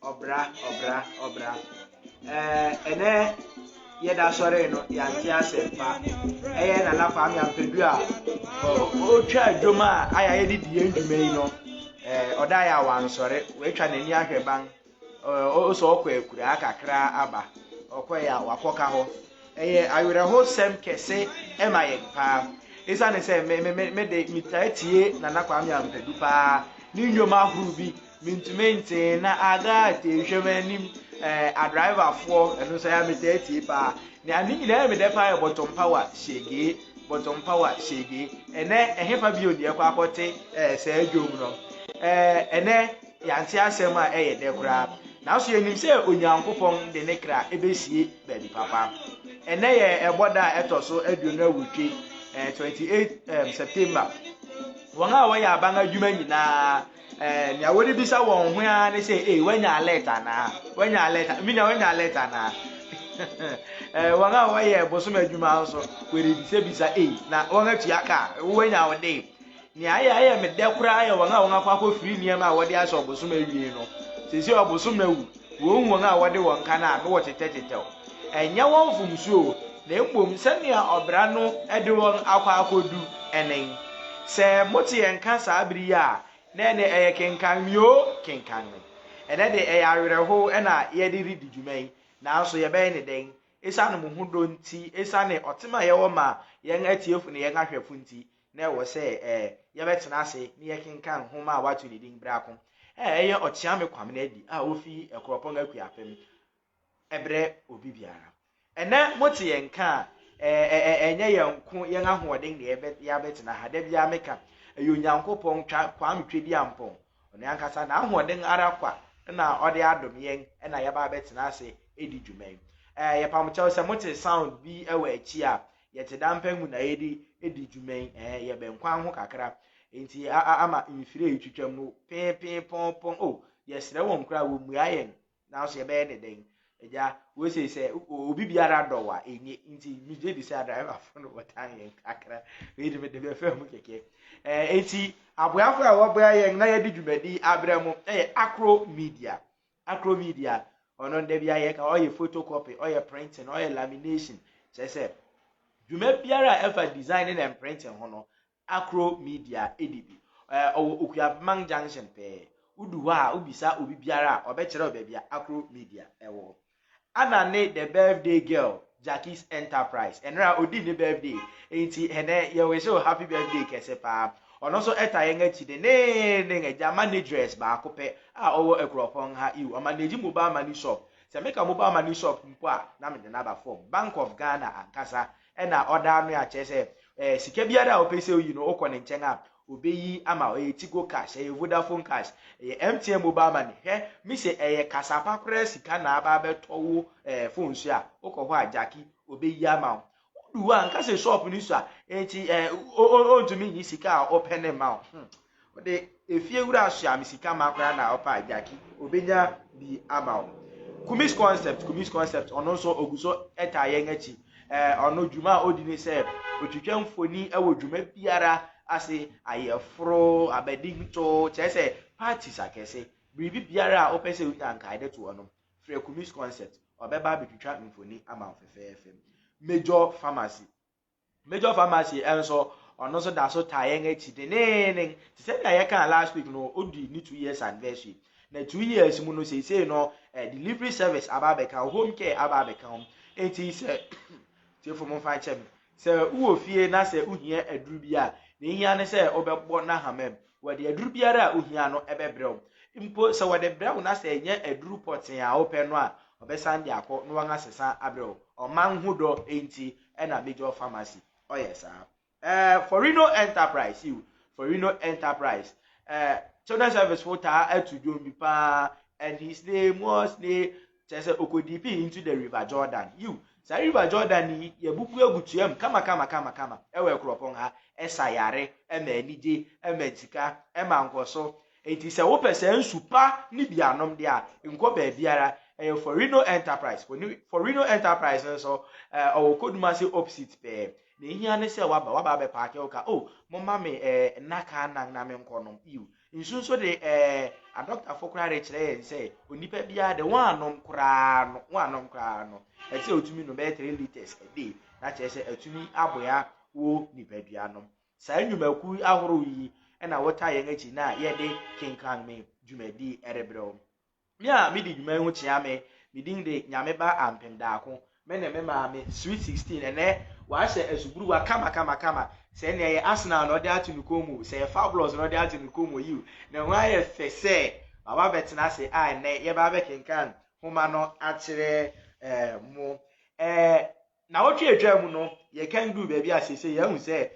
Ɔbra, ɔbra, ɔbra. Ɛɛ, ɛnɛ yɛda sɔre no, yɛante asɛmpa. Ɛyɛ Nana Kwame Ampadu a ɔtwa dwom a ayɛ a yɛde di yɛn dwuma yi no. Ɛɛ, ɔda yɛ a wansɔre, watwa n'ani ahwɛ ban. Ɔsɛ ɔkɔ akuraa kakra aba. Ɔkɔe a wakɔka hɔ. Ɛyɛ awerɛhosɛm kɛse ma yɛn paa. Esiane sɛ me me me me de metaa tie Nana Kwame Ampadu paa ne nnwom ahorow bi mintumi ntee na agate hwɛ m'anim ɛɛ adriverfoɔ ɛno nso ɛyɛ a metaa tie paa. Nea ne nyinaa yɛ me dɛ paa yɛ bɔtɔmpawa hyegee bɔtɔmpawa hyegee. Ɛnɛ ɛhefa bio na yɛkɔ akɔte ɛɛ saa dwom no? Ɛɛ ɛnɛ Yɛante asɛm a ɛyɛ dɛ koraa. Nanso yɛnim sɛ Onyankopɔn de ne kra bɛsie baabi papa. Ɛnnɛ yɛ ɛbɔ da a ɛtɔ so 28, 28 September. Wɔn a wɔyɛ aban adwuma nyinaa, nea wɔrebisa wɔn ho ara ne sɛ, ee, wanya alert anaa? Wanya alert? Minya wanya alert anaa? Wɔn a wɔyɛ bosom adwuma nso, wɔrebisabisa, ee, na wɔn atua ka, wanya wo de. Nea ayɛ ayɛ me dɛ koraa yɛ wɔn a wɔakɔ akɔfiri nneɛma a wɔde ahyɛ ɔbosom awiei no. Seesei ɔbosom awu, wɔnhu wɔn a wɔde wɔn ka no a, na wɔtetɛtetɛw. Ɛnyɛ wɔn mfomso o, na mmom sɛnea ɔbra no de wɔn akɔ akodu nen. Sɛ mote yɛn nka saa bere yi a, na ɛnde ɛyɛ kenkan me oo, kenkan me. Ɛnnɛ de, ɛyɛ awerɛhow na yɛde redi dwuma yi, nanso yɛbɛyɛ no dɛn? Esiane mo ho dɔ nti, esiane ɔtem a yɛwɔ ma yɛn atiefo ne yɛn ahwɛfo nti, na ɛwɔ sɛ yɛbɛtena ase na yɛkenkan nhoma a wɔato ne din Brako a ɛyɛ Ɔkyeame Kwamena Adi a ofi Kuropɔn Akuapem brɛ obi biara. Ɛnnɛ mote yɛn nka a, ɛnyɛ yɛn nko yɛn ahoɔden na yɛabɛtena ha. Da biara meka, ɛyɛ Onyankopɔn twa Kwame Tweduampɔn, ɔno ankasa n'ahoɔden ara kwa na ɔde adom yɛn na yɛaba abɛtena ase adi dwuma yi. Yɛpam kyɛw sɛ mote sound bi wɔ akyi a, Yɛte dampɛn mu na yɛde di dwuma yi, ɛɛ, yɛbɛn kwan ho kakra. Enti ama mfiri a etwitwam no pee pee pɔn pɔn. Oh, yɛsrɛ wɔn koraa wɔmmua yɛn, nanso yɛbɛyɛ ne dɛn? Agya, wose sɛ obi biara dɔ wo a, enye. Nti megye di sɛ adriverfo no wɔtan yɛn kakra. Wei de mede bɛfa mu kɛkɛ. Ɛɛ, enti aboafo a wɔboa yɛn na yɛde dwumadi abrɛ mo yɛ Acro Media. Acro Media, ɔno da bi a yɛka ɔyɛ photocopy, ɔyɛ printing, ɔyɛ lamination, kyerɛ sɛ dwuma biara a ɛfa design ne printing ho no, Acro Media di bi. Ɔwɔ Okuapemang Junction pɛɛ. Wodu hɔ a, wobisa obi biara a, ɔbɛkyerɛ wo baabi a Acro Media wɔ. Ana ne The Birthday Girl, Jackie's Enterprise. Ɛnora a ɔdii ne birthday, enti ɛnɛ yɛ wish wo happy birthday kɛse paa. Ɔno nso ɛta yɛn akyi denneenen, agya manageress baako pɛ a ɔwɔ Akuropɔn ha, ew, ɔmanage mobile money shop. Sɛ meka mobile money shop mpo a, na mede no aba fam. Bank of Ghana ankasa ɛna ɔda ano a kyerɛ sɛ eh, sika biara a wopɛ sɛ oyi no wokɔ ne nkyɛn a obeyi ama wo. Ɛyɛ Tigo Cash, ɛyɛ Vodafone Cash, ɛyɛ MTN Mobile Money. Hwɛ, me se ɛyɛ kasapa koraa sika na aba abɛtɔ wo eh, phone so a, wokɔ hɔ a Jackie obeyi ama wo. Wodu hɔ a nka sɛ shop no so a, enti eh, ontumi nyi sika a wopɛ ne ma wo. Wode efie wura soa me sika ma koraa na ɔpa a Jackie obenya bi ama wo. Kumis Concept, Kumis Concept, ɔno nso ogu so taa yɛn akyi. Ɛɛ ɔno dwuma a odi ne sɛ otwitwa mfoni wɔ dwuma biara ase, ayɛforo, abadinto, kyerɛ sɛ parties akɛse, biribi biara a wopɛ sɛ wonya nkaede to hɔ no, frɛ Kumis Concept, ɔbɛba abɛtwitwa mfoni ama wo fɛfɛɛfɛ. Major Pharmacy, Major Pharmacy nso, ɔno nso da so taa yɛn akyi denneennen. Te sɛ nea yɛkaa last week no, odi ne 2 years anniversary. Na 2 years mu no, seesei no, delivery service aba abɛka ho, home care aba abɛka ho. Enti sɛ, tiefo mo mfa nkyɛ me, sɛ wowɔ fie na sɛ wohia aduru bi a, na ehia ne sɛ wobɛbɔ n'ahama mu. Wɔde aduru biara a wohia no bɛbrɛ wo. Mpo sɛ wɔde brɛ wo na sɛ ɛnyɛ aduru pɔtee a wopɛ no a, ɔbɛsan de akɔ na wɔn asesa abrɛ wo. Ɔman ho dɔ nti ɛna Major Pharmacy ɔyɛ saa. Forino Enterprise, yiw, Forino Enterprise. Children Service fo taa atu dwom bi paa, and his name was ne kyerɛ sɛ ɔkɔ into the River Jordan. Yiw, saa River Jordan yi yɛbubu agu tua mu kama kama kama kama ɛwɔ Akuropɔn ha, ɛsa yare, ɛma anigye, ɛma sika, ɛma nkɔso. Enti sɛ wopɛ saa nsu pa ne bi anom deɛ a, nkɔ baabiara. Ɛyɛ Forino Enterprise. Forino Enterprise nso, ɔwɔ Kodumase opposite pɛɛ. Na ehia ne sɛ waba abɛpark wo car. Oh, momma me nnaka anan na menkɔ nom. Yiw. Nsu nso de, ɛɛ, adɔktafo koraa rekyerɛ yɛn sɛ onipa biara de wɔanom koraa no, wɔanom koraa no, ɛsɛ sɛ otumi nom bɛyɛ 3 litres a day, na kyerɛ sɛ atumi aboa wo nipadua no. Saa nnwumakuw ahorow yi na wɔtaa yɛn akyi na yɛde kenkan me dwumadi rebrɛ wo. Me a medi dwuma yi ho kyea me, me din de Nyame Ba Ampem Daako. Me ne me maame, Sweet 16, ɛnɛ wahyɛ asuburuwa kama kama kama. Sɛ nea ɛyɛ Arsenal na ɔde ato ne kɔn mu, sɛ ɛyɛ Fabulous na ɔde ato ne kɔn mu yiw. Ne ho ayɛ fɛ sɛ waba abɛtena ase a ɛnɛ yɛba abɛkenkan nhoma no akyerɛ eh, mo. Eh, Nnawɔtwe a etwaa mu no, yɛkan duu baabi a seesei yɛahu sɛ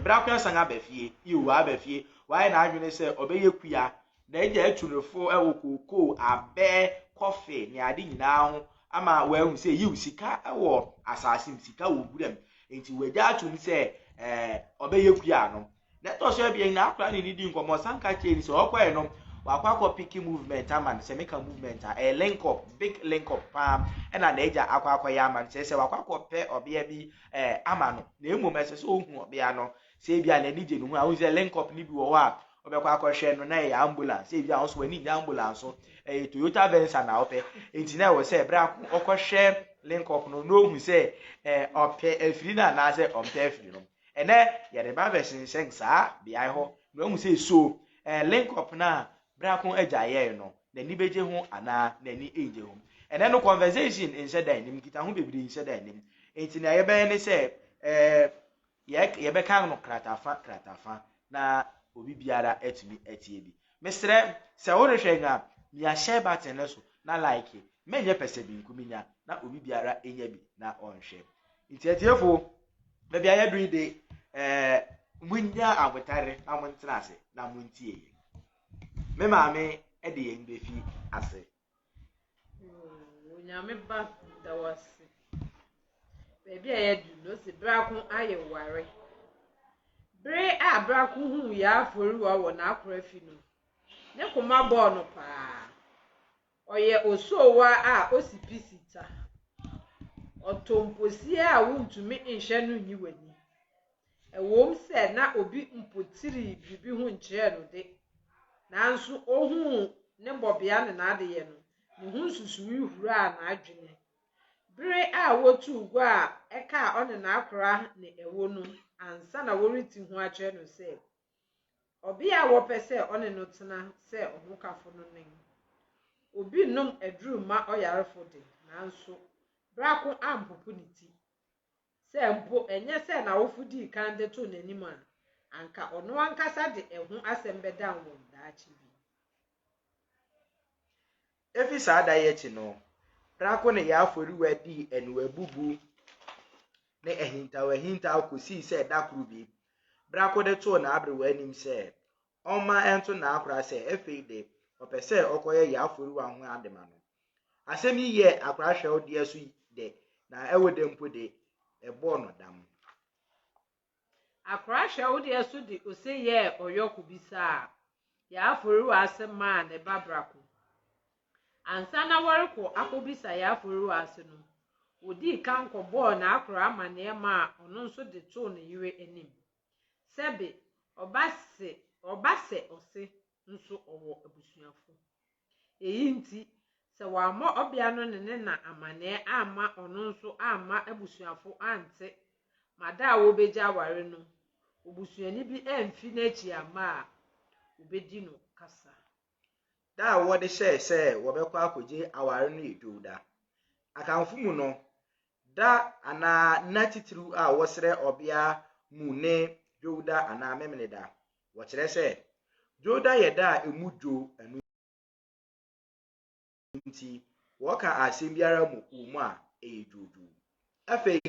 Brako asan aba fie. Yiw, waba fie. Wayɛ n'adwene sɛ ɔbɛyɛ kua. N'agya atu no fo wɔ kookoo, abɛ, kɔfe, ne ade nyinaa ho ama wahu sɛ yiw, sika wɔ asase mu, sika wɔ wuram. Enti wagya atom sɛ ɛɛ ɔbɛyɛ kua no. Na ɛtɔ so abien, n'akora ne no dii nkɔmmɔ. Ɔsan ka kyerɛɛ no sɛ ɔkɔe no, wakɔ akɔpeke movement ama no. Sɛ meka movement a, ɛyɛ link up, big link up paa ɛna n'agya akɔ akɔyɛ ama no. Kyerɛ sɛ wakɔ akɔpɛ ɔbea bi eh, ama no. Na mmom ɛsɛ sɛ ohu ɔbea no. Sɛ ebia n'ani gye ne ho a, wohu sɛ link up no bi wɔ hɔ a, wobɛkɔ akɔhwɛ no na ɛyɛ ambulance. Sɛ ebia wo nso w'ani nnye ambulance so, ɛyɛ Toyota Venza na wopɛ. Enti na ɛwɔ sɛ bere a ɔkɔhwɛ link up no na ohu sɛ eh, ɔpɛ afiri no anaasɛ ɔmpɛ afiri no. Ɛnnɛ, yɛreba abɛsensɛn saa beae hɔ na wahu sɛ so ɛɛ link up no a Brako agya yɛe no, n'ani begye ho anaa n'ani rennye ho. Ɛnnɛ no, conversation nhyɛ da nnim, nkitaho bebree nhyɛ da nnim. Enti nea yɛbɛyɛ ne sɛ ɛɛ yɛ yɛbɛka no kratafa kratafa na obi biara atumi atie bi. Mesrɛ, sɛ worehwɛ yɛn a, mia share button no so na like. Menyɛ pɛsɛbinkuminya na obi biara nya bi na ɔnhwɛ. Nti atiefo, baabi a yɛadu yi de, ɛɛ munnya abotare na montena ase na muntie yɛn. Me maame de yɛn befi ase. Onyame ba da wo ase. Baabi a yɛadu no, ose brako ayɛ ware. Bere a brako huu Yaa Aforiwa wɔ n'akora fi no, ne koma bɔɔ no paa. Ɔyɛ osoowa a osi pi si ta. Ɔtɔ mposie a wuntumi nhwɛ no nyi w'ani. Ɛwom sɛ na obi mpotirii biribi ho nkyerɛɛ no de, nanso ohuu ne bɔbea ne n'adeyɛ no, ne ho nsusuwii huraa n'adwene. Bere a wotuu gua a ɛkaa ɔne n'akora ne ɛwo no ansa na wɔreti ho akyerɛ no sɛ Ɔbea a wɔpɛ sɛ ɔne no tena sɛ ɔhokafo no nen. Obi nnom aduru mma ɔyarefo de, nanso Brako ampopo ne ti. Sɛ mpo ɛnyɛ sɛ n'awofo dii kan de too n'anim a, anka ɔno ankasa de ɛho asɛm bɛdan wɔn daakye bi. Efi saa da yi akyi no, Brako ne Yaa Aforiwa dii aniwabubu ne ahintaw-ahintaw kosii sɛ da koro bi, Brako de too n'aberewa anim sɛ ɔmma ɛnto n'akora sɛ afei de ɔpɛ sɛ ɔkɔyɛ Yaa Aforiwa ho ade ma no. Asɛm yi yɛɛ akora hwɛwodeɛ so dɛ na ɛwɔ dɛ mpo de, ɛbɔɔ no dam. Akora hwɛwodeɛ so de ose yɛɛ ɔyɔko bisaa Yaa Aforiwa ase maa ne ba Brako. Ansa na wɔrekɔ akɔbisa Yaa Aforiwa ase no, wɔdii kan kɔbɔɔ n'akora amanneɛ maa ɔno nso de too ne yere anim. Sɛbe ɔba se ɔba sɛ ɔse nso ɔwɔ abusuafo. Eyi nti, sɛ wammɔ ɔbea no ne ne na amanneɛ amma ɔno nso amma abusuafo ante ma da a wobegye aware no, obusuani bi amfi n'akyi amma a, wobedi no kasa. Da a wɔde hyɛe sɛ wɔbɛkɔ akogye aware no yɛ Dwowda. Akanfo mu no, da anaa nna titiriw a wɔsrɛ ɔbea mu ne Dwowda anaa Memeneda. Wɔkyerɛ sɛ, Dwowda yɛ da a emu dwo ɛno nti wɔka asɛm biara mu wɔ mu a, ɛyɛ dwoodwoo. Afei,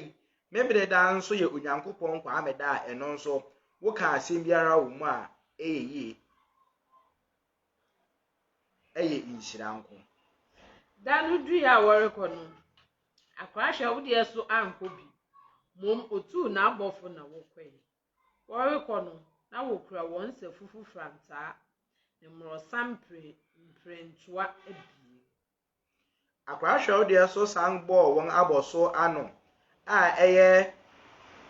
Memeneda nso yɛ Onyankopɔn Kwame da a ɛno nso woka asɛm biara wɔ mu a ɛyɛ yie. Ɛyɛ nhyira nko. Da no dui a wɔrekɔ no, Akora Hwɛwodeɛ so ankɔ bi, mmom otuu n'abɔfo na wɔkɔe. Wɔrekɔ no, na wokura wɔn nsafufu frantaa ne mmorɔsa mperentoa abien. Akora Hwɛwodeɛ so san bɔɔ wɔn abɔso ano a ɛyɛ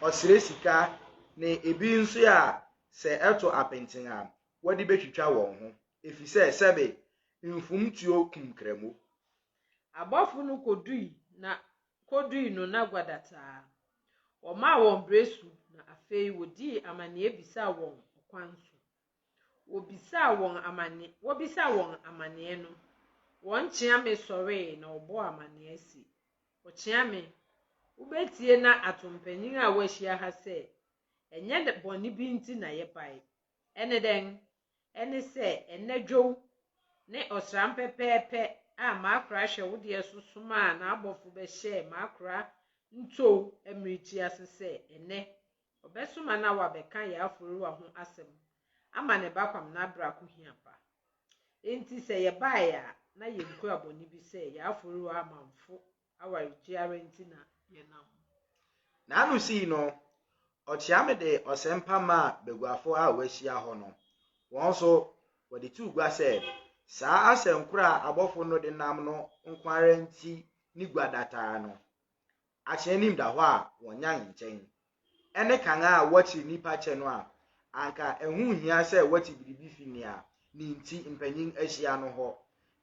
ɔsrɛ sika ne ebi nso a sɛ ɛto apenten a, wɔde betwitwa wɔn ho, efisɛ sɛbe mfomtuo kum kramo. Abɔfo no kodui na kodui no na gua da taa. Wɔmaa wɔn bere so na afei wodii amanneɛ bisaa wɔn ɔkwan so. Wobisaa wɔn amanneɛ wobisaa wɔn amanneɛ no, wɔn kyeame sɔree na ɔbɔɔ amanneɛ se, Ɔkyeame, wubetie na ato mpanyin a wɔahyia ha sɛ, ɛnyɛ bɔne bi nti na yɛbae. Ɛne dɛn? Ɛne sɛ ɛnnɛ dwow ne ɔsram pɛpɛɛpɛ a m'akora hwɛ wo deɛ so somaa n'abɔfo bɛhyɛɛ m'akora ntow mmirikyi ase sɛ ɛnnɛ ɔbɛsoma na wabɛka yɛn afɔrewa ho asɛm ama ne ba Kwamena Brako Hiapa. Enti sɛ yɛbae a, na yɛnkura bɔne bi sɛ yɛn afɔrewa amanfo awaregye ara nti na yɛnam. N'ano sii no, Ɔkyeame de ɔsɛmpa maa baguafo a wɔahyia hɔ no. Wɔn nso, wɔde too gua sɛ, saa asɛnkoro a abɔfo no de nam no nko ara nti ne gua dataa no. Akyee anim da hɔ a wɔnyan nkyɛn. Ɛne kan a wɔkyere nnipa kyɛ no a, anka ɛho nhia sɛ wɔte biribi fi nea ne nti mpanyin ahyia no hɔ.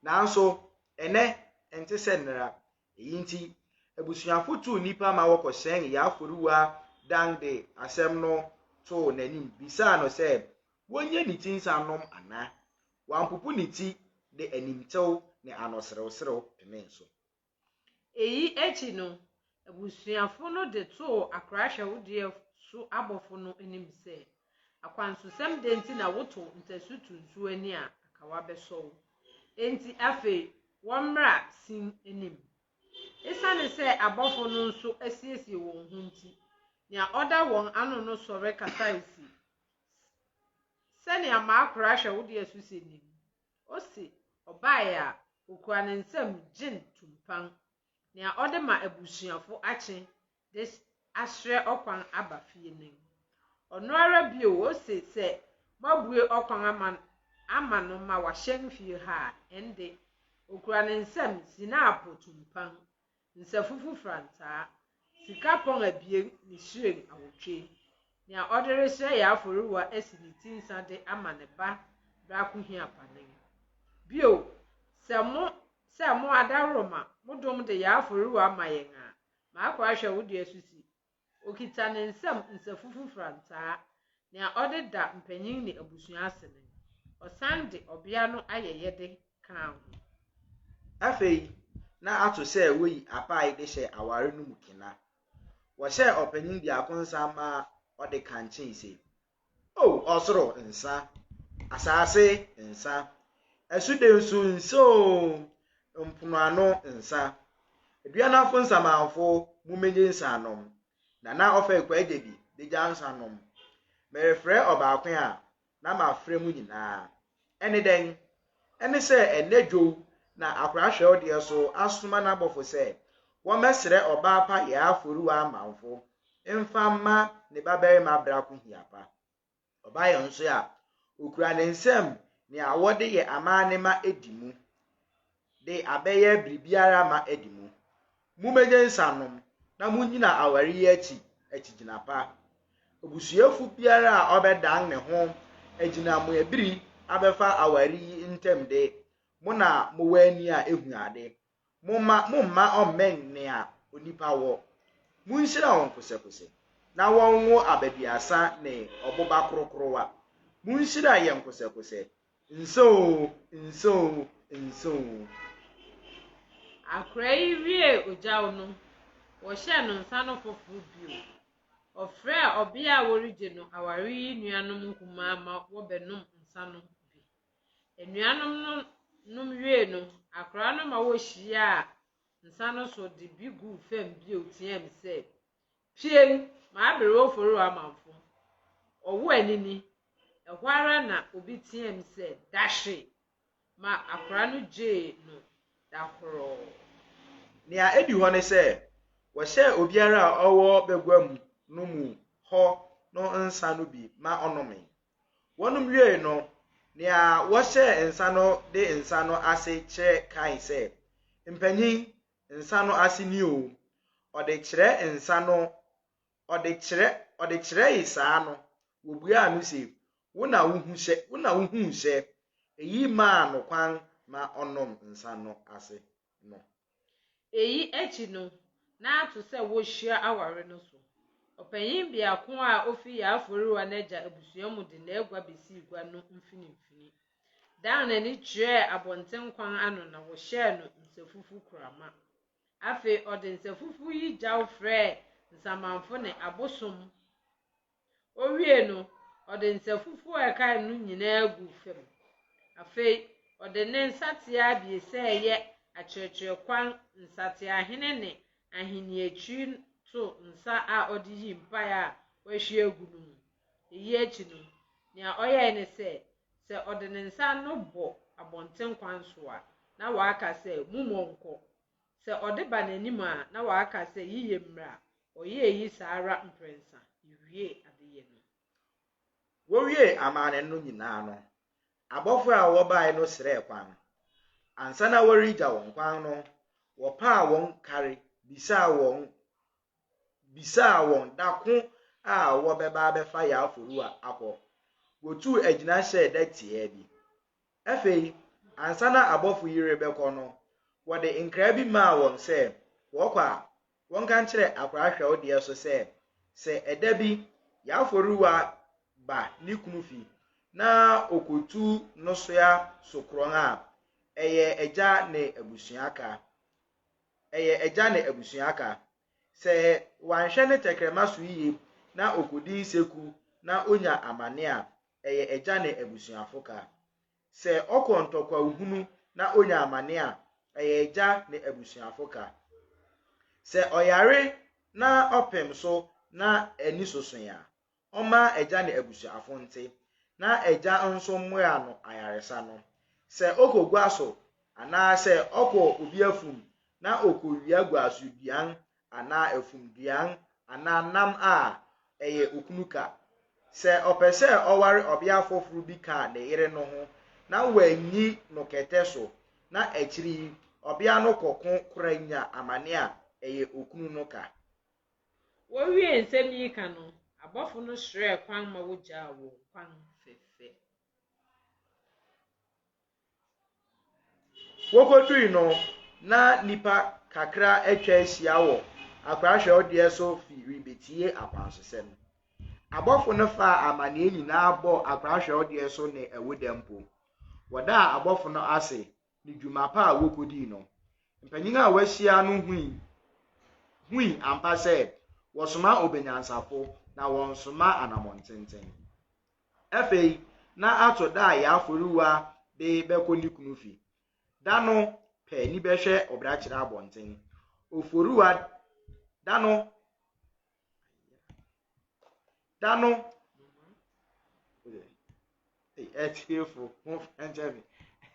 Nanso, ɛnnɛ, ɛnte sɛ nnɛra. Eyi nti, abusuafo tuu nnipa ma wɔkɔhyɛn Yaforiwa dan de asɛm no too n'anim bisaa no sɛ wonnye ne ti nsa nnom ana. Wampopo ne ti de animtew ne ano serewserew penee so. Eyi akyi no, abusuafo no de too akora hwɛwodeɛ so abɔfo no anim sɛ, Akwansosɛm dɛn nti na wotow ntasu to nsu ani a akawa bɛsɔ wo? Enti afei wɔmmra sin anim. Esiane sɛ abɔfo no nso asiesie wɔn ho nti, nea ɔda wɔn ano no sɔre kasae se, Sɛnea m'akora hwɛ wo deɛ so se nim. Ose ɔbae a, okura ne nsam gyen tumpan, nea ɔde ma abusuafo akye de asrɛ ɔkwan aba fie nen. Ɔno ara bio, ose sɛ moabue ɔkwan ama ama no ma wahyɛn fie ha a, ɛnde okura ne nsam sinapo tumpan, nsafufu frantaa, sika pɔn abien ne hyiren awotwe, nea ɔde resrɛ yɛn afɔrewa asi ne ti nsa de ama ne ba brako hia panen. Bio, sɛ mo sɛ mo adaworoma, mo dom de yɛn afɔrewa ma yɛn a, m'akoa hwɛ wo deɛ so si. Okita ne nsam nsafufu frantaa, nea ɔde da mpanyin ne abusua ase no. Ɔsan de ɔbea no ayɛyɛde kaa ho. Afei, na ato sɛ woyi apae de hyɛ aware no mu kena. Wɔhyɛɛ ɔpanyin biako nsa ma ɔde kankyee se, O ɔsoro nsa, asase nsa, asude nso nsa oo, mponoano nsa, aduanafo nsamanfo mummegye nsa nnom, na na ɔfɛe kwaagya bi begya nsa nom. Merefrɛ ɔbaako a, na mafrɛ mo nyinaa. Ɛne dɛn? Ɛne sɛ ɛnnɛ dwow na akora hwɛwdeɛ so asoma n'abɔfo sɛ wɔmmɛsrɛ ɔbaa pa Yaa Foruwa amanfo mfa mma ne babarima Brako Hiapa. Ɔbaeɛ nso a, ɔkura ne nsam nea wɔde yɛ amanne ma adi mu, de abɛyɛ biribiara ma adi mu. Mummegye nsa nnom, na munnyina aware yi akyi akyigyina pa. Obusuafo biara a ɔbɛdan ne ho agyinamoabiri abɛfa aware yi ntam de, mo na mowɔ ani a ehu ade. Momma momma ɔmmɛn nea onipa wɔ. Munhyira wɔn kosɛkosɛ, na wɔnwo abaduasa ne ɔboba korokorowa. Munhyira yɛn kosɛkosɛ, Nsa oo, nsa oo, nsa oo. Akora yi wiee ogyaw no, wɔhyɛɛ no nsa no foforo bio. Ɔfrɛɛ ɔbea a wɔregye no aware yi nuanom nkumaa ma wɔbɛnom nsa no bi. Anuanom no nom wiei no, akora no ma wohyiaa nsa no so de bi guu fam bio teɛɛm sɛ, Pien, m'aberewa ofori w'amanfo! Ɔwo anini! Ɛhɔ ara na obi teɛɛm sɛ, Dahye! ma akora no gyee no dahoroo. Nea edi hɔ ne sɛ, wɔhyɛɛ obiara a ɔwɔ baguam no mu hɔ no nsa no bi ma ɔnomee. Wɔnom wiei no, nea wɔhyɛɛ nsa no de nsa no ase kyerɛ kae sɛ, Mpanyin, nsa no ase ni oo. Ɔde kyerɛ nsa no ɔde kyerɛ ɔde kyerɛe saa no, wobuaa no se, Wo na wuhu sɛ, wo na wuhuu sɛ eyi maa no kwan ma ɔnom nsa no ase no. Eyi akyi no, na ato sɛ wohyia aware no so. Ɔpanyin biako a ofi Yaa Aforiwa n'agya abusua mu de n'agua besii gua no mfinimfini, dan n'ani kyerɛɛ abɔnten kwan ano na wɔhyɛɛ no nsafufu kurama. Afei ɔde nsafufu yi gyaw frɛɛ nsamanfo ne abosom. Owiei no, ɔde nsafufu a ɛkae no nyinaa guu fam. Afei ɔde ne nsateaa abiɛsa a ɛyɛ akyerɛkyerɛkwan, nsateaahene ne ahenniakyiri too nsa a ɔde yii mpae a wahwie agu no mu. Eyi akyi no, nea ɔyɛe ne sɛ, sɛ ɔde ne nsa no bɔ abɔnten kwan so a, na waka sɛ, Mommɔ nkɔ. Sɛ ɔde ba n'anim a, na waka sɛ, Yiye mmra. Ɔyɛɛ eyi saa ara mprɛnsa de wiee adeyɛ no. Wowiee amanne no nyinaa no, abɔfo a wɔbae no srɛɛ kwan. Ansa na wɔregya wɔn kwan no, wɔpaa wɔn kare bisaa wɔn bisaa wɔn da ko a wɔbɛba abɛfa Yaa Foruwa akɔ. Wotuu agyina hyɛɛ da tiaa bi. Afei, ansa na abɔfo yi rebɛkɔ no, wɔde nkra bi maa wɔn sɛ wɔkɔ a, wɔnka nkyerɛ akora hwɛwodeɛ so sɛ, sɛ ɛda bi Yaa Foruwa ba ne kunu fi na okotu no soa so korɔn a, ɛyɛ agya ne abusua ka. Ɛyɛ agya ne abusua ka. Sɛ wanhwɛ ne tɛkrɛma so yiye na okodi nseku na onya amane a, ɛyɛ agya ne abusuafo ka. Sɛ ɔkɔ ntɔkwaw hunu na onya amane a, ɛyɛ agya ne abusuafo ka. Sɛ ɔyare na ɔpem so na ani sosoe a, ɔmma agya ne abusuafo nte, na agya nso mmoa no ayaresa no. Sɛ ɔkɔ gua so anaasɛ ɔkɔ obi afum na okowia guasoduan anaa afumduan anaa nam a, ɛyɛ okunu ka. Sɛ ɔpɛ sɛ ɔware ɔbea foforo bi ka ne yere no ho na wanyi no kɛtɛ so na akyiri yi ɔbea no kɔko kora nya amane a, ɛyɛ okunu no ka. Wowiee nsɛm yi ka no, abɔfo no srɛɛ kwan ma wogyaa wɔn kwan fɛfɛ. Wokodui no, na nnipa kakra atwa ahyia wɔ akorahwɛwdeɛ so fi rebetie akwansosɛm. Abɔfo no faa amanneɛ nyinaa bɔɔ akorahwɛwdeɛ so ne awuda mpo. Wɔdaa abɔfo no ase ne dwuma pa a wokodii no. Mpanyin a wɔahyia no hui hui ampa sɛ wɔsoma obenyansafo na wɔnsoma anammɔntenten. Afei na ato da a Yaa Aforiwa de bɛkɔ ne kunu fi. Da no pɛ ni bɛhwɛ ɔbrakyerɛ abɔnten. Oforiwa da no da no atiefo ho nkyɛn me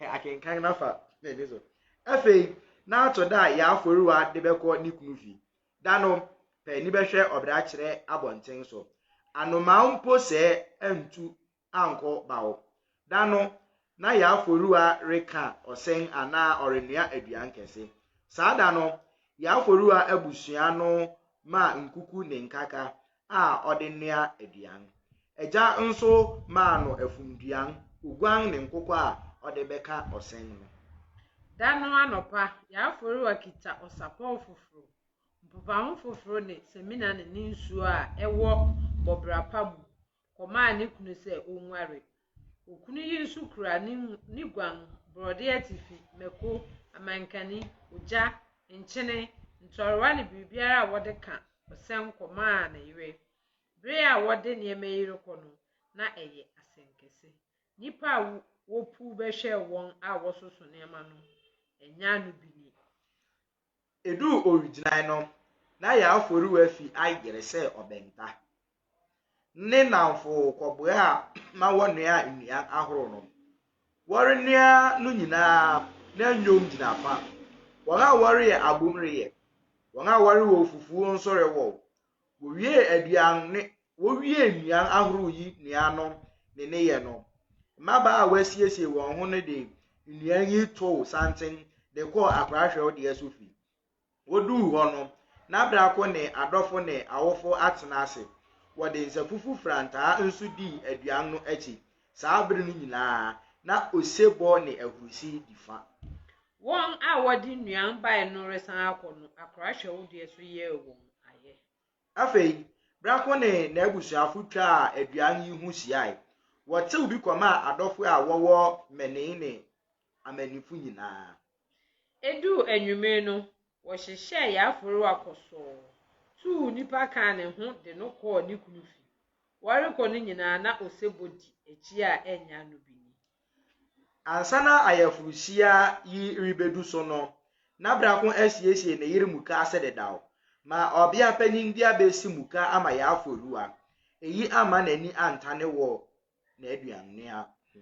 akenkan na fa n'ani so. Afei na ato da a Yaa Aforiwa de bɛkɔ ne kunu fi. Da no pɛ ni bɛhwɛ ɔbrakyerɛ abɔnten so. Anomaa mpo sɛɛ antu ankɔ bawo. Da no, na Yaa Aforiwa reka ɔsɛn anaa ɔrenoa aduan kɛse. Saa da no, Yaa Aforiwa abusua no maa nkuku ne nkaka a ɔde noa aduan. Agya nso maa no afumduan, oguan ne nkokɔ a ɔde bɛka ɔsɛn no. Da no anɔpa, Yaa Aforiwa kita ɔsapɔw foforo, mpopaho foforo ne samina ne ne nsuo a ɛwɔ bɔbra pa mu kɔmaa ne kunu sɛ onguare. Okunu yi nso kura ne guan, borɔde atifi, mako, amankani, ogya, nkyene, ntɔrewa ne biribiara a wɔde ka ɔsɛn kɔmaa ne yere. Bere a wɔde nneɛma yi rekɔ no, na ɛyɛ asɛnkɛse. Nnipa a wopuw bɛhwɛɛ wɔn a wɔsoso nneɛma no, ɛnyɛ ano bi ni. Eduu owigyinae no, na Yaa Aforiwa fi ayere sɛ ɔbɛnta. Ne nnamfo kɔboaa ma wɔnoaa nnuan ahorow no. Wɔrenoa no nyinaa, na nnwom gyina fa. Wɔn a wɔreyɛ abom reyɛ, wɔn a wɔrewɔw fufu nso rewɔw. Wowiee aduan ne wowiee nnuan ahorow yi noa no ne ne yɛ no, mmabaa a wɔasiesie wɔn ho no de nnuan yi too santen de kɔɔ akorahwɛwdeɛ so fi. Woduu hɔ no, na Brako ne adɔfo ne awofo atena ase. Wɔde nsafufu frantaa nso dii aduan no akyi. Saa bere no nyinaa, na osebɔ ne ahurusi di fa. Wɔn a wɔde nnuan bae no resan akɔ no, akora hwɛwodeɛ so yɛɛ wɔn ayɛ. Afei, Brako ne n'abusuafo twaa aduan yi ho hyiae. Wɔtew bi kɔmaa adɔfo a wɔwɔ mmɛnee ne amannifo nyinaa. Eduu anwummere no, wɔhyehyɛɛ Yaa Aforiwa kɔsɔɔ, tuu nnipa kaa ne ho de no kɔɔ ne kunu fi. Wɔrekɔ no nyinaa na osebɔ di akyi a ɛnyɛ ano bi ni. Ansa na ayeforohyia yi rebedu so no, na Brako asiesie ne yere mukaase dedaw ma ɔbea panyin bi abesi muka ama Yaa Aforiwa. Eyi amma n'ani antane wɔ n'aduannoa ho.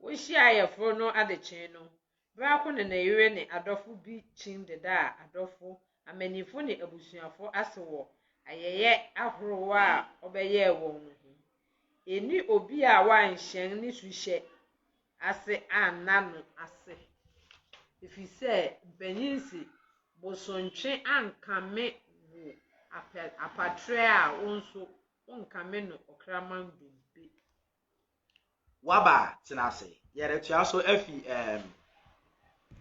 Wohyiaa ayeforo no adekyee no, Brako ne ne yere ne adɔfo bi kyin dedaa adɔfo, amannifo ne abusuafo ase wɔ ayɛyɛ ahorow a ɔbɛyɛɛ wɔn no ho. Enni obi a wanhyɛn ne suhyɛ ase anna no ase, efisɛ mpanyin se, bosontwe ankame wo apatrɛ a wo nso wonkame no ɔkraman dompe. Waba tena ase. Yɛretoa so afi um,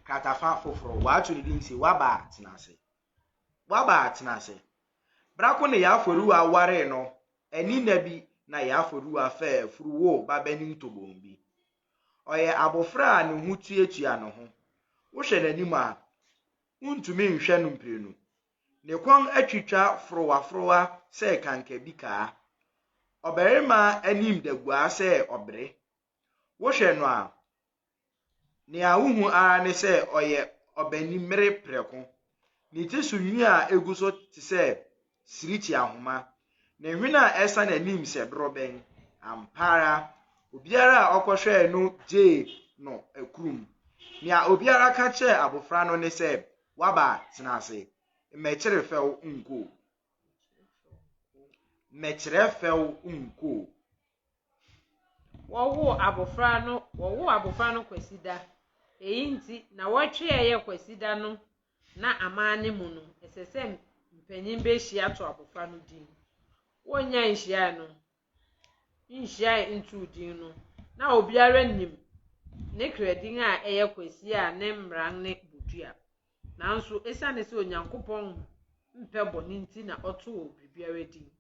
kratafa foforo. Wɔato ne din se Waba tena ase. Waba tena ase. Brako ne Yaa Aforiwa waree no, ani nna bi na Yaa Aforiwa fɛɛ afuru woo babanin tobon bi. Ɔyɛ abofra a ne ho tuatua ne ho. Wohwɛ n'anim a, wuntumi nhwɛ no mprenu. Ne kɔn atwitwa forowaforowa sɛ kankabi kaa. Ɔbarima anim da guaa sɛ ɔbere. Wohwɛ no a, nea wuhu ara ne sɛ ɔyɛ ɔbanimmere prɛko. Ne ti so nwi a egu so te sɛ sirikyi ahoma. Ne hwene a ɛsa n'anim sɛ dorobɛn. Ampa ara, obiara a ɔkɔhwɛɛ no gyee no akurum. Nea obiara ka kyerɛɛ abofra no ne sɛ, Waba tena ase. Mmɛkyerɛ fɛw nko. Mmɛkyerɛ fɛw nko. Wɔwoo abofra no wɔwoo abofra no Kwasida. Eyi nti, nnawɔtwe a ɛyɛ Kwasida no na amanne mu no, ɛsɛ sɛ mpanyin behyia to abofra no din. Wonnya nhyiae no, nhyiae ntoo din no, na obiara nim ne kradin a ɛyɛ Kwasi a ne mmara ne Bodua. Nanso esiane sɛ Onyankopɔn mpɛ bɔne nti na ɔtoo biribiara din.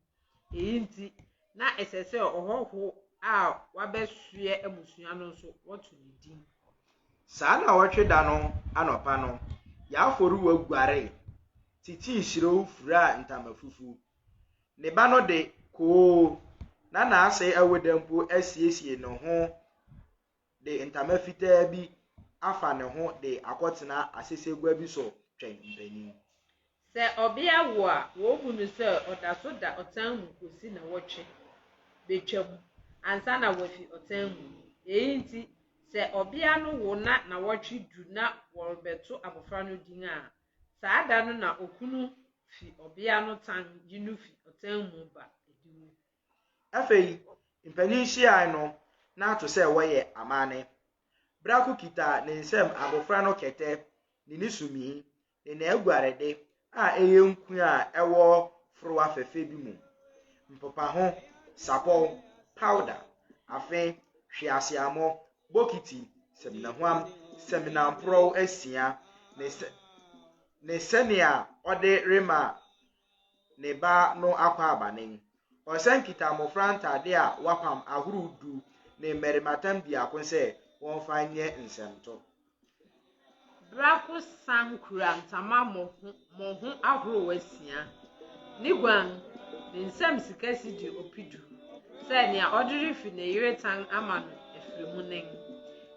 Eyi nti, na ɛsɛ sɛ ɔhɔho a wabɛsoɛ abusua no nso wɔto ne din. Saa nnawɔtwe da no anɔpa no, Yaa Aforiwa guaree, titii hyirew furaa ntama fufuw. Ne ba no de, koo, na n'ase awoda mpo asiesie ne ho de ntama fitaa bi afa ne ho de akɔtena asesegua bi so twɛn mpanyin. Sɛ ɔbea wo a, wobu no sɛ ɔda so da ɔtan mu kosi nnawɔtwe betwam ansa na wafi ɔtan mu. Eyi nti, sɛ ɔbea no wo na nnawɔtwe du na wɔrebɛto abofra no din a, saa da no na okunu fi ɔbea no tan yi no fi ɔtan mu ba adiwo. Afei, mpanyin hyiae no na ato sɛ wɔyɛ amanne. Brako kita ne nsam abofra no kɛtɛ ne ne sumii ne n'aguarede a ɛyɛ nku a ɛwɔ forowa fɛfɛ bi mu. Mpepaho, sapɔw, powder, afe, hweaseammɔ, bokiti, saminahuam, saminamporɔw asia ne sɛ ne sɛnea ɔde rema ne ba no akɔ abanen. Ɔsan kita mmofra ntade a wɔapam ahorow du ne mmarimatam biako sɛ wɔmfa nyɛ nsɛmto. Brako san kura ntama mmɔho ahorow asia. Ne guan, ne nsam sika sidi ɔpedu sɛ nea ɔde refi ne yere tan ama no afiri mu nen.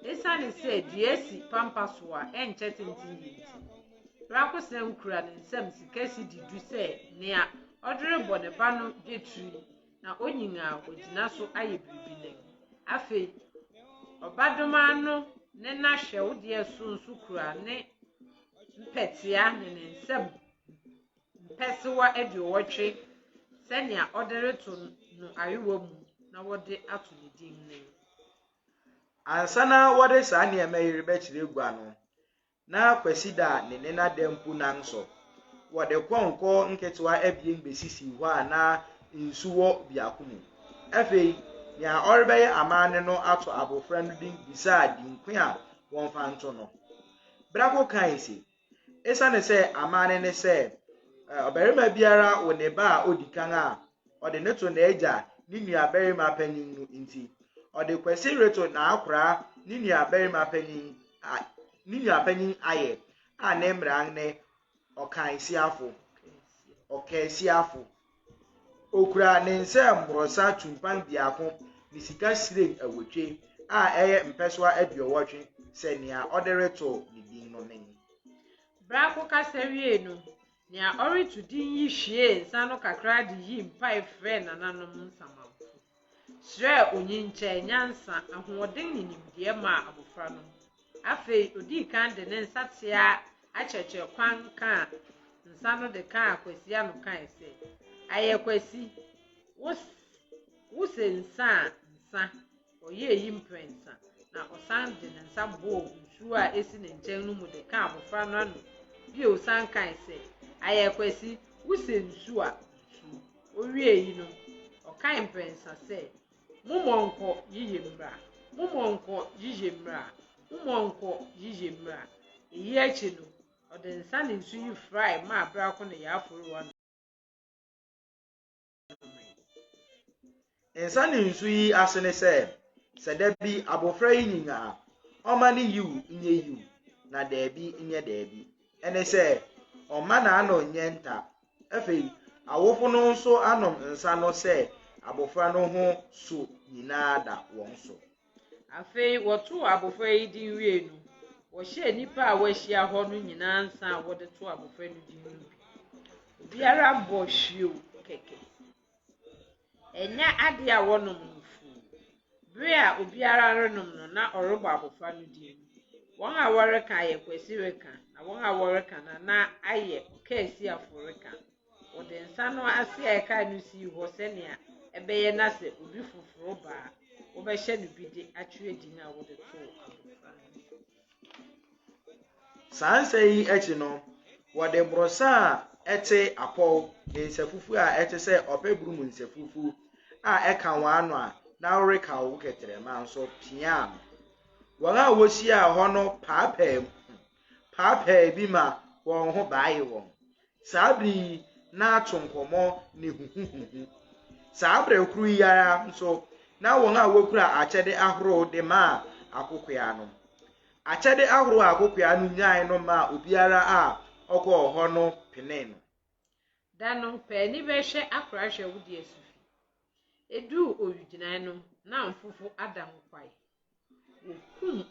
Esiane sɛ dua si pampa so a ɛnkyɛ tenten yie nti, Brako san kura ne nsam sika sidi du sɛ nea ɔde rebɔ ne ba no dwetiri na onyin a ogyina so ayɛ biribi nen. Afei, ɔbadoma no ne n'ahwɛwodeɛ so nso kura ne mpɛtea ne ne nsam mpɛsewa 80 sɛnea ɔde reto no ayowa mu na wɔde ato ne din nen. Ansa na wɔde saa nneɛma yi rebɛkyerɛ gua no, na Kwasi da ne nena da mpo nan so. Wɔde kɔnkɔ nketewa abien besisii hɔ a na nsu wɔ biako mu. Afei, Nea ɔrebɛyɛ amanne no ato abofra no din bisaa din ko a wɔmfa nto no. Brako kae se, Esiane sɛ amanne ne sɛ ɔbarima biara wo ne ba a odi kan a, ɔde no to n'agya ne nuabarima panyin no nti, ɔde Kwasi reto n'akoraa ne nuabarima panyin a ne nuapanyin ayɛ a ne mmara ne ɔkansiafo. Ɔkaasiafo. Okura ne nsam mmorɔsa tumpan biako ne sika siren awotwe a ɛyɛ mpɛsoa 80 sɛ nea ɔde reto ne din no nen. Brako kasa wiei no, nea ɔreto din yi hwiee nsa no kakra de yii mpae frɛɛ nananom nsamanfo, srɛɛ onyinkyɛ, nyansa, ahoɔden ne nimdeɛ maa abofra no. Afei odii kan de ne nsateaa akyerɛkyerɛkwan kaa nsa no de kaa Kwasi ano kae sɛ, Ayɛ Kwasi, wo wosɛ nsa a nsa. Ɔyɛɛ eyi mprɛnsa, na ɔsan de ne nsa bɔɔ nsuo a esi ne nkyɛn no mu de kaa abofra no ano bio san kae sɛ, Ayɛ Kwasi, wosɛ nsu a nsuo. Owiee yi no, ɔkae mprɛnsa sɛ, Mommɔ nkɔ yiye mmra, mommɔ nkɔ yiye mmra, mommɔ nkɔ yiye mmra. Eyi akyi no, ɔde nsa ne nsu yi frae maa Brako ne Yaa Aforiwa nomee. Nsa ne nsu yi ase ne sɛ, sɛ da bi abofra yi nyin a, ɔmma ne yiw nyɛ yiw na daabi nyɛ daabi. Ɛne sɛ, ɔmma n'ano nyɛ nta. Afei, awofo no nso anom nsa no sɛ abofra no ho so nyinaa da wɔn so. Afei wɔtoo abofra yi din wiei no, wɔhyɛɛ nnipa a wɔahyia hɔ no nyinaa nsa a wɔde too abofra no din no bi. Obiara bɔ hwiew kɛkɛ. Ɛnyɛ ade a wɔnom no fuu. Bere a obiara renom no na ɔrebɔ abofra no din. Wɔn a wɔreka ayɛ Kwasi reka, na wɔn a wɔreka Nana ayɛ Ɔkaasiafo reka. Wɔde nsa no ase a ɛkae no sii hɔ sɛnea ɛbɛyɛ na sɛ obi foforo ba a, wɔbɛhyɛ no bi de atwerɛ din a wɔde too abofra no. Saa nsa yi akyi no, wɔde borɔsa a ɛte apɔw ne nsafufu a ɛte sɛ ɔpɛburu mu nsafufu a ɛka wɔn ano a na woreka wo kɛtrɛma nso piaa no. Wɔn a wohyiaa hɔ no paapae mu paapae bi ma wɔn ho baee wɔn. Saa bere yi na ato nkɔmmɔ ne huhuhuhu. Saa bere koro yi ara nso na wɔn a wokura akyɛde ahorow de maa akokoaa no. Akyɛde ahorow a akokoaa no nyae no maa obiara a ɔkɔɔ hɔ no penee no. Da no, paani bɛhwɛ akora hwɛ wo de asufi. Eduu owigyinae no, na mfofo ada nkwae. Wokum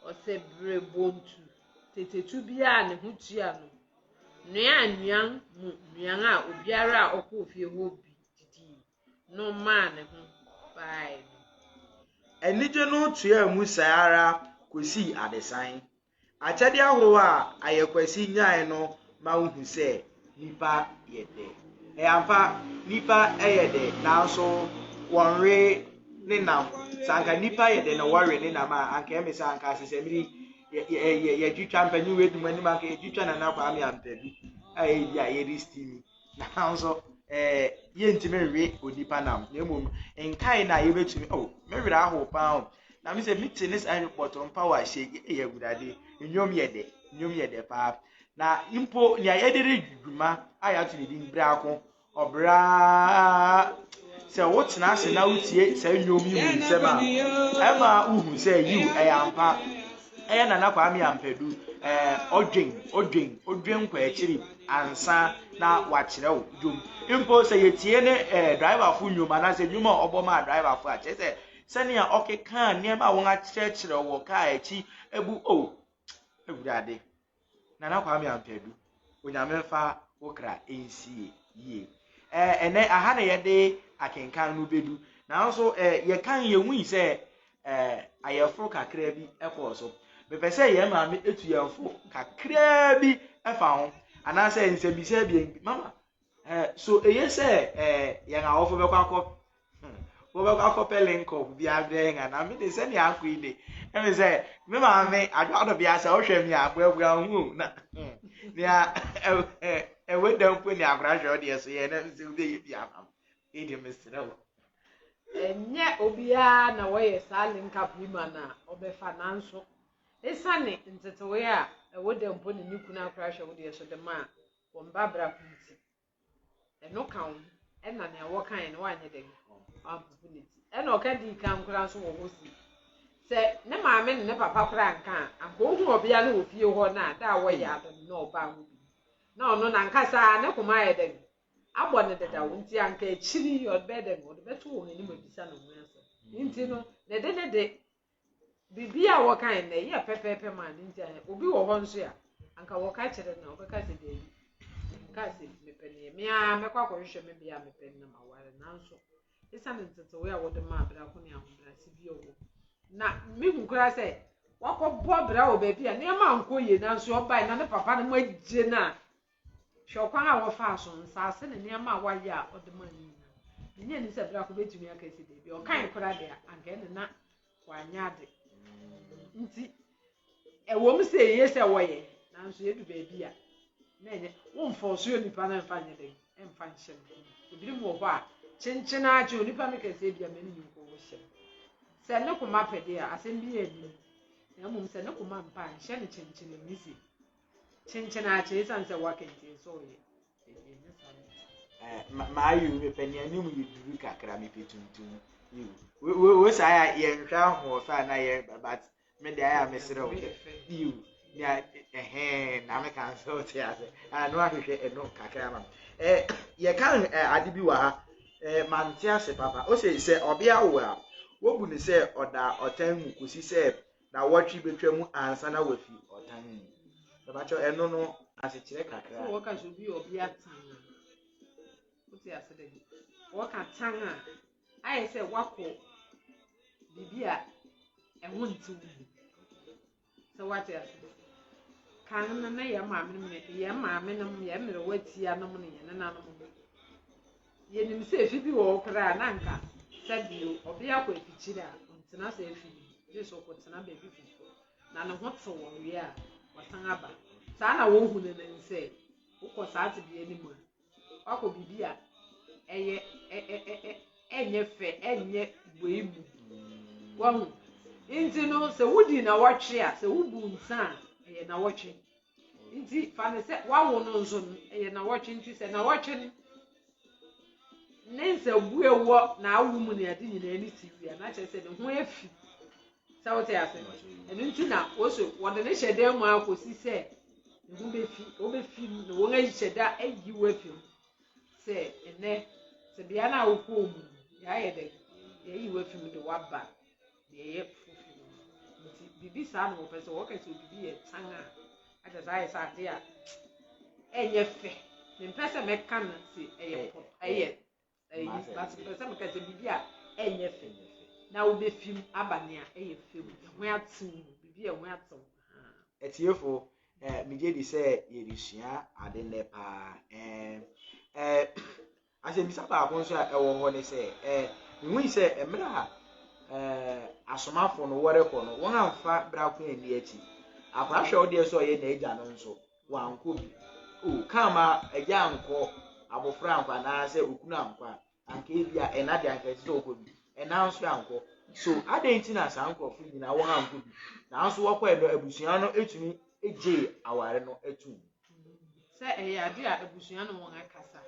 ɔsɛberebontu tetetu biara a ne ho tua no, noaa nnuan mu nnuan a obiara a ɔkɔɔ fie hɔ bi didii no maa ne ho bae no. Anigye no toaa mu saa ara kosii adesae. Akyɛde ahorow a Ayɛkwasi nyae no ma wohu sɛ nnipa yɛ dɛ. Ɛyɛ ampa, nnipa yɛ dɛ, nanso wɔnwe ne nam. Sɛ anka nnipa yɛ dɛ na wɔwe ne nam a, anka ɛme sɛ anka asesɛmiri yɛtwitwa mpanyin wei dum anim anka yɛtwitwa Nana Kwame Ampadu a ebi a yɛde steam. Nanso ɛɛ yɛntumi nwe onipa nam na mmom nkae na yɛbɛtumi oh me werɛ ahow paa o na me sɛ mete ne saa bɔtɔ mpa wɔ ahyɛ yɛ awurade nnwom yɛ dɛ nnwom yɛ dɛ paa na mpo nea yɛde redi dwuma a yɛato ne din brako ɔbraa sɛ wotena ase na wotie saa nnwom yi mu nsɛm a ɛma wohu sɛ yiw ɛyɛ ampa ɛyɛ Nana Kwame Ampadu ɛɛ ɔdwen ɔdwen ɔdwen kɔ akyiri ansa na wakyerɛw dwom mpo sɛ yɛtie ne ɛɛ driverfo nnwom anaasɛ nnwom a ɔbɔ maa driverfo a kyerɛ sɛ sɛnea ɔkeka nneɛma a wɔn akyerɛkyerɛ wɔ kaa akyi ebu o oh, awurade Nana Kwame Ampadu, Onyame mfa wo kra nsie yie. Ɛɛ ɛnɛ aha na yɛde akenkan no bɛdu. Nanso ɛɛ yɛkan yɛhui sɛ ɛɛ ayɛforo kakraa bi kɔɔ so. Mepɛ sɛ yɛn maame etu yɛn fo kakraa bi fa ho anaasɛ nsɛmbisa abien bi. Mama, ɛɛ so eye sɛ ɛɛ yɛn awofo bɛkɔ akɔ Wobɛkɔ akɔpɛ link-up bi abrɛ yɛn anaa? Me de sɛnea akɔ yi de, ɛmi sɛ me maame adwoadɔ bi asɛ ɔhwɛ mi a buabua ho o na nea ɛwɔ da mpo ne akora hwɛ ɔdeɛ so yɛ na sɛ wobɛyɛ bi ama me ɛdi mesrɛ wo. Ɛnyɛ obiara na wɔyɛ saa link up yi ma na ɔbɛfa, nanso esiane ntetewee a ɛwɔ dɛ mpo ne ne kunu akora hwɛ wo deɛ so de ma a wɔn ba brako nti, ɛno ka ho. Ɛna nea wɔkae no wanyɛ dɛn, wampopo ne ti. Ɛna ɔka dii kan koraa nso wɔ hɔ si sɛ ne maame ne ne papa koraa nka a, anka ohu ɔbea no wɔ fie hɔ na da a wɔyɛ ade no na ɔbaa ho bi na ɔno nankasa ne koma ayɛ dɛn, abɔ ne dedaw, nti anka akyiri yi ɔbɛyɛ dɛn, ɔde bɛto wɔn anim abisa ne ho asɛm. Nti no ne de ne de biribi a wɔkae no ɛyɛ pɛpɛɛpɛ maa ne. Nti ayɛ obi wɔ hɔ nso a anka wɔka kyerɛ no a, ɔbɛka sɛ daabi, nka sɛ mepɛ neɛ me ara mɛkɔ akɔhwehwɛ me bea a mepɛ no na maware. Nanso esiane ntetewee a wɔde maa brako ne ahobrɛase bi a ɔwɔ na mehu koraa sɛ wakɔbɔ bra wɔ baabi a nneɛma ankɔ yie, nanso ɔbae na ne papa no mo agye no a, hwɛ ɔkwan a wɔfaa so, nsaase ne nneɛma a wayɛ a ɔde maa no nyinaa, menyɛ ni sɛ brako bɛtumi aka sɛ daabi. Ɔkae koraa deɛ, anka ɛne na wanyɛ ade. Nti ɛwɔ mu sɛ ɛyɛ sɛ wɔyɛ, nanso yɛdu baabi a na ɛnyɛ womfɔ so yɛ nipa no mfa nyɛ dɛn, ɛmfa nhyɛ no. Ebinom wɔ hɔ a kyenkyen akye onipa no kɛseɛ bi a mɛne nyɛ nkɔ hyɛ no sɛ ne koma pɛ deɛ a, asɛm bi yɛ anim, na mmom sɛ ne koma mpa a, nhyɛ no kyenkyen ani si kyenkyen akye ɛsiane sɛ waka nti sɛ ɔyɛ ɛnyɛ saa no. Maayi mepɛ nea anim yɛ duru kakra, mepɛ tuntum. Wo saa yɛ yɛnhwɛ ahoɔfɛ a na yɛ, but me de ayɛ a mesrɛ wo yiw nea ɛhɛn na meka nso wote ase a no ahwehwɛ ɛno kakra ma me. Yɛka ade bi wɔ ha, mante ase papa. O sɛ ɔbea wo a, wobu no sɛ ɔda ɔtan mu kɔsi sɛ na wɔtwe bɛtwa mu ansa na wafi ɔtan mu. Mebakyɛ ɛno no asekyerɛ kakra. Sɛ wɔka sɛ obi yɛ ɔbea tan a, wote ase dɛ wɔka tan a, ayɛ sɛ wakɔ biribi a ɛho ntew mu, sɛ wate ase. Kan no na yɛn maame nom ne yɛn maame nom, yɛn mmerewa tia nom ne yɛn nenanom no, yɛnim sɛ efi bi wɔ hɔ koraa na nka sɛbio ɔbea kɔ afikyiri a, ɔntena sɛ efi no mu, gye sɛ ɔkɔtena baabi foforɔ na ne ho te wɔ wie a wasan aba. Saa na wɔhu no ne sɛ wokɔ saa tebea no mu a, wakɔ biribi a ɛyɛ ɛnyɛ fɛ, ɛnyɛ wei mu, wahu. Nti no sɛ wodi nawɔtwe a, sɛ wobu nsa a, ɛyɛ nawɔtwe. Nti fa no sɛ wawo no nso no ɛyɛ nawɔtwe. Nti sɛ nawɔtwe no ne nsabue wɔ n'awo mu ne ade nyinaa ne si wia na kyerɛ sɛ ne ho afi, sɛ wote ase. Ɛno nti na wɔso wɔde ne hyɛ dan mu akɔsi sɛ ne ho bɛfi, wɔbɛfi mu na wɔn ahyɛ da ayi wo afi mu sɛ ɛnɛ tebea no a wokɔɔ mu no yɛayɛ dɛ yɛayi wo afi mu de woaba deɛ ɛyɛ foforɔ mu. Nti biribi saa na wɔpɛ sɛ wɔka sɛ biribi yɛ tan a, akyɛ sɛ ayɛ sɛ ade a ɛnyɛ fɛ. Mempɛ sɛ mɛka no sɛ ɛyɛ pɔ ɛyɛ ɛyi, but mepɛ sɛ meka sɛ biribi a ɛnyɛ fɛ na wobɛfim aba nea ɛyɛ fɛ mu, ɛho atew mu, biribi a ɛho atew. Atiefo, megye di sɛ yɛresua ade nnɛ paa. Asɛmmisa baako nso a ɛwɔ hɔ ne sɛ, mehui sɛ mmerɛ a asomafo no wɔrekɔ no, wɔn amfa brako anni akyi. Akwadaa hwɛ wo deɛ sɛ ɔyɛ n'agya no nso, wankɔ bi. O, kama agya ankɔ, abɔfra ankɔ, anaasɛ okunu ankɔ a, anka ebi a ɛna deɛ anka ɛsɛ sɛ ɔkɔ bi. Ɛna nso ankɔ. So adɛn nti na saa nkurɔfo nyinaa wɔn ankɔ bi? Nanso wɔkɔɛ no, abusua no etumi gyee aware no atum. Sɛ ɛyɛ ade a abusua no wɔn akasa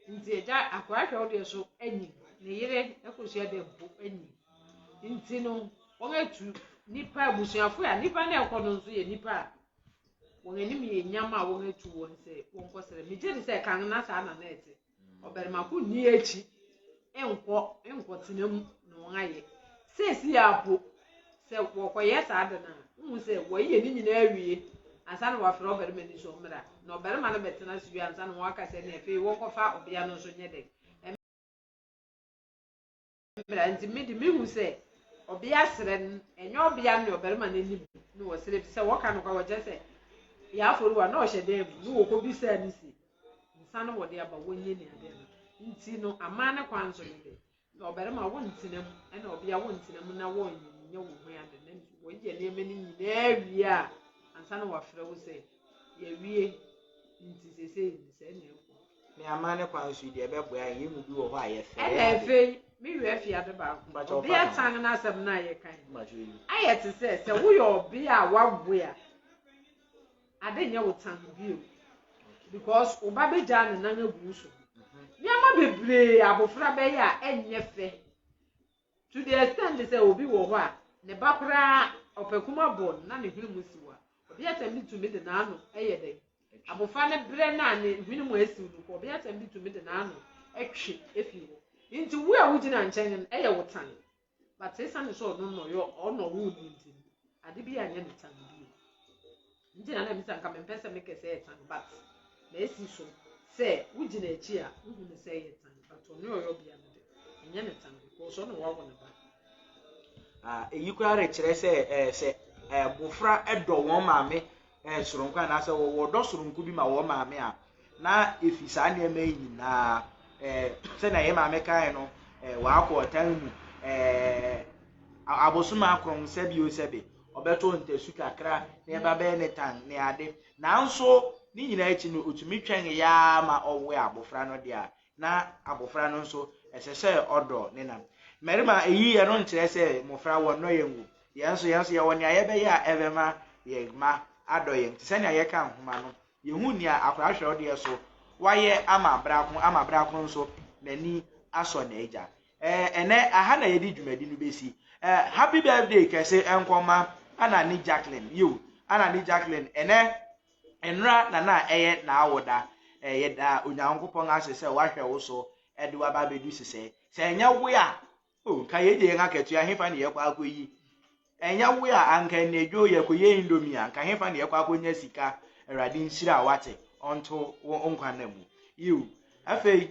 nti, agya akwadaa hwɛ wo deɛ so anyin ne yere akosua dɛ mpo anyin nti no, wɔn atu nipa abusuafo a nipa na ɛkɔ no nso yɛ nipa a wɔn anim yɛ nyam a wɔn atu wɔn sɛ wɔn kɔ srɛ. Megye de sɛ kan na saa na na ɛte, ɔbarima ko nni akyi nkɔ nkɔtena mu na wɔn ayɛ seesi apo sɛ wɔkɔyɛ saa de no a, wohu sɛ wɔyɛ ne nyinaa awie ansa na wɔafrɛ ɔbarima ni so mmra na ɔbarima no bɛtena so wie ansa na wɔaka sɛ ne afei wɔnkɔfa ɔbea no nso nyɛ dɛn mmra. Nti me de mehu sɛ ɔbea srɛ no, ɛnyɛ ɔbea no ne ɔbarima no anim na wɔsrɛ bi sɛ wɔka no kwa. Wɔkyerɛ sɛ yɛ afɔrewa na ɔhyɛ dan mu na wɔkɔ bisaa ne si nsa no wɔde aba wɔnyɛ ne adeɛ no. Nti no aman ne kwan so no de na ɔbarima wɔntena mu ɛna ɔbea wɔntena mu na wɔnyɛ wɔn ho ade na wɔyɛ nneɛma no nyinaa wie a ansa na wɔafrɛ wo sɛ yɛwie. Nti sesei sɛ ɛna ɛkɔ Me aman ne kwan so yi deɛ ɛbɛboa yɛn mu bi wɔ hɔ a yɛfɛre ɛna ade. Afei Me werɛ afi ade baako. Mpakyɛ ɔfa Ɔbea no. tan no asɛm no a yɛka yi. Mpakyɛ yi. Ayɛ te sɛ sɛ woyɛ ɔbea a wawo a, ade nyɛ wo tan bio. Because wo ba bɛgyaa ne nan agu wo so. Nneɛma bebree abofra bɛyɛ a ɛnyɛ fɛ. To the extent sɛ obi wɔ hɔ a ne ba koraa ɔpɛ kuma bɔ no na ne hwene mu si hɔ a, ɔbeatan bi tumi de n'ano yɛ dɛn? Abofra no brɛ no a ne hwene mu asiw no kɔ, ɔbeatan bi tumi de n'ano twe efi hɔ. Nti wo a wogyina nkyɛn no ɛyɛ wo tan. But esiane sɛ ɔno na ɔyɛ ɔno ɔwoo no nti no, ade bi anyɛ ne tan bio. Nti na na misa nka mempɛ sɛ mekɛ sɛ ɛyɛ tan, but na esi so sɛ wogyina akyi a wohu no sɛ ɛyɛ tan, but ɔno ɔyɛ ɔbea no de ɛnyɛ ne tan because ɔno wawo ne ba. Ah, eyi koraa rekyerɛ sɛ sɛ mmofra dɔ wɔn maame soronko anaasɛ wɔwɔ dɔ soronko bi ma wɔn maame a, na efi saa nneɛma yi nyinaa, sɛnea yɛn maame kae no, wakɔ ɔtan mu, abosom akron sɛbi o sɛbi ɔbɛto ntasu kakra na ɛba bɛyɛ ne tan ne ade, nanso ne nyinaa akyi no otumi twɛn yaa ma ɔwe abofra no deɛ a, na abofra no nso ɛsɛ sɛ ɔdɔ ne nam. Mmarima, eyi yɛ no nkyerɛ sɛ mmɔfra wɔnnɔ yɛn o. Yɛn nso yɛwɔ nea yɛbɛyɛ a ɛbɛma yɛn mma adɔ yɛn. Te sɛnea yɛka nhoma no, yɛhu nea akwaraa hwɛwodeɛ so wayɛ ama brako ama brako nso n'ani asɔ n'agya. Ɛnɛ aha na yɛde dwumadi no bɛsi. Happy birthday kɛse nkɔma Ana ne Jacqueline. Yiw, Ana ne Jacqueline, ɛnɛ nnora na ɛyɛ n'awoda. Yɛda Onyankopɔn ase sɛ wahwɛ wo so ɛde waba abɛdu sesɛ. Sɛ ɛnyɛ wo a o, nka yɛgye yɛn akatua hefa ne yɛkɔ akɔyi? Ɛnyɛ wo a, anka nnedwo yɛkɔyɛ Indomie a, nka hefa ne yɛkɔ akɔnya sika? Awurade nhyira a wate ɔnto wo nkwa na mu. Yiw, afei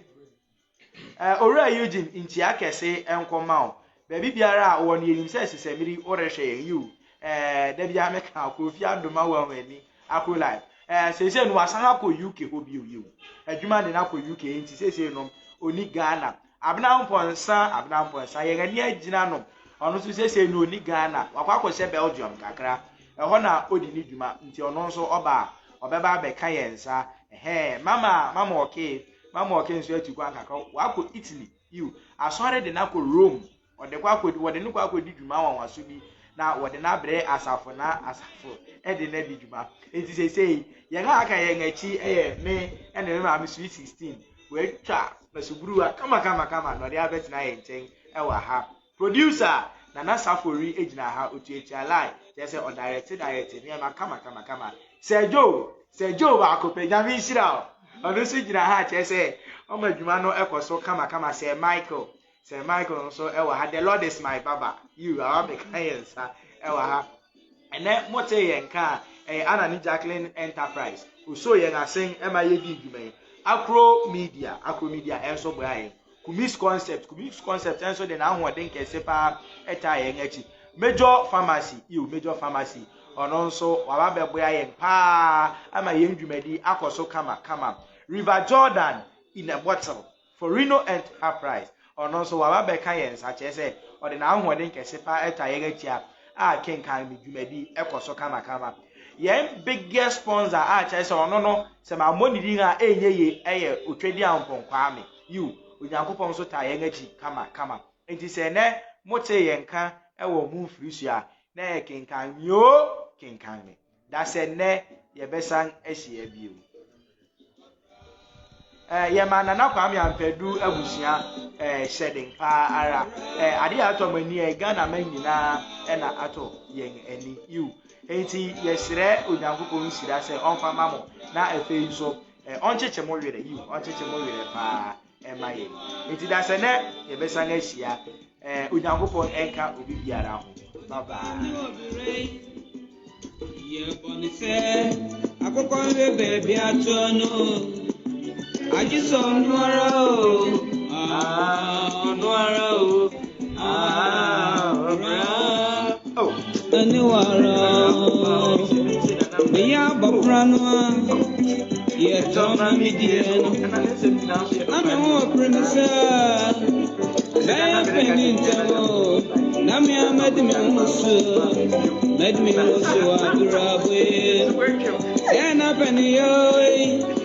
Owura Eugene, nkyia kɛse nkɔma wo baabi biara a wɔ no. Yɛnim sɛ sesɛmmiri worehwɛ yɛn. Yiw, da biara meka Kofi Adoma wɔ wɔn ani akro live. Seesei no wasan akɔ UK hɔ bio. Yiw, adwuma de no akɔ UK, nti seesei no oni Ghana. Abena Mpɔnsa, Abena Mpɔnsa, yɛn ani agyina no. Ɔno nso seesei no oni Ghana, wakɔ akɔhyɛ Belgium kakra, ɛhɔ na odi ne dwuma, nti ɔno nso ɔba a ɔbɛba abɛka yɛn nsa. Ɛhɛn, mama ɔke, mama ɔke nso atu kwan kakra, wakɔ Italy. Yiw, asɔre de n'akɔ Rome, ɔde kɔ akɔdi, wɔde no kɔ akɔdi dwuma wanwaso bi na wɔde no abrɛ asafo na asafo de no adi dwuma. Nti seesei yɛn a aka yɛn akyi yɛ me ɛne me maame Sweet 16. Wɔatwa masuburuwa kama kama kama na ɔde abɛtena yɛn nkyɛn ɛwɔ ha. Producer Nana Safori gyina ha, otuatua line, kyerɛ sɛ ɔdirect direct nneɛma kama kama kama. Sir Joe, Sir Joe baako pɛ, Nyame nhyira o, ɔno nso gyina ha, kyerɛ sɛ ɔma adwuma no ɛkɔ so kama kama. Sir Michael, Sir Michael nso ɛwɔ ha. The Lord is my baba, you awa bɛka yɛn nsa ɛwɔ ha. Ɛnɛ mote yɛn ka a, ɛyɛ Anani Jacqueline Enterprise oso yɛn asen ɛma yɛdi dwuma yi. Akro Media, Akro Media ɛnso boa yɛn. Kumis Concept, Kumis Concept ɛnso de n'ahoɔden kɛse paa ɛtaa yɛn akyi. Major Pharmacy, yiw, Major Pharmacy, ɔno nso waba bɛboa yɛn paa ama yɛn dwumadi akɔ so kama kama. River Jordan in a bottle, Forino Enterprise, ɔno nso waba bɛka yɛn nsa, kyerɛ sɛ ɔde n'ahoɔden kɛse paa ɛtaa yɛn akyi a kenkan ne dwumadi ɛkɔ so kamakama. Yɛn biggest sponsor a kyerɛ sɛ ɔno no sɛ maa mmɔ ne din a ɛnyɛ yie ɛyɛ Otwadi Ampɔn Kwame. Yiw, Onyankopɔn nso taa yɛn akyi kama kama. Nti sɛ ɛnɛ mote yɛn ka ɛwɔ mo mfiri so a, na yɛ kenkan mi o, kenkan mi da sɛ nnɛ yɛbɛsan ahyia bio. Yɛma Nana Kwame Ampadu abusua hyɛden paa ara. Ade a atɔ mo ani ɛ, Ghana ma nyinaa ɛna atɔ yɛn ani. Yiw, nti yɛsrɛ Onyankopɔn nhyira sɛ ɔmfa ma mo na afei nso ɔnkyekye mo werɛ. Yiw, ɔnkyekye mo werɛ paa ɛma yɛn. Nti da sɛ nɛ yɛbɛsan ahyia. Onyankopɔn ɛnka obi biara ho. Bye bye. Yɛbɔ ne sɛ akokɔ nwe baabi ato no, agye sɛ ɔno ara o. Ah, ɔno ara o. Ah, ɔbra. Oh. Ɛne wara o. Meyɛ abɔfra no a yɛtɔ ma me die no, na me ho ɔpere me sɛ bɛyɛ panyin ntɛm o, na me a mɛde me ho so, mɛde me ho so abrabɔ yi sɛ na panyin yɛ o.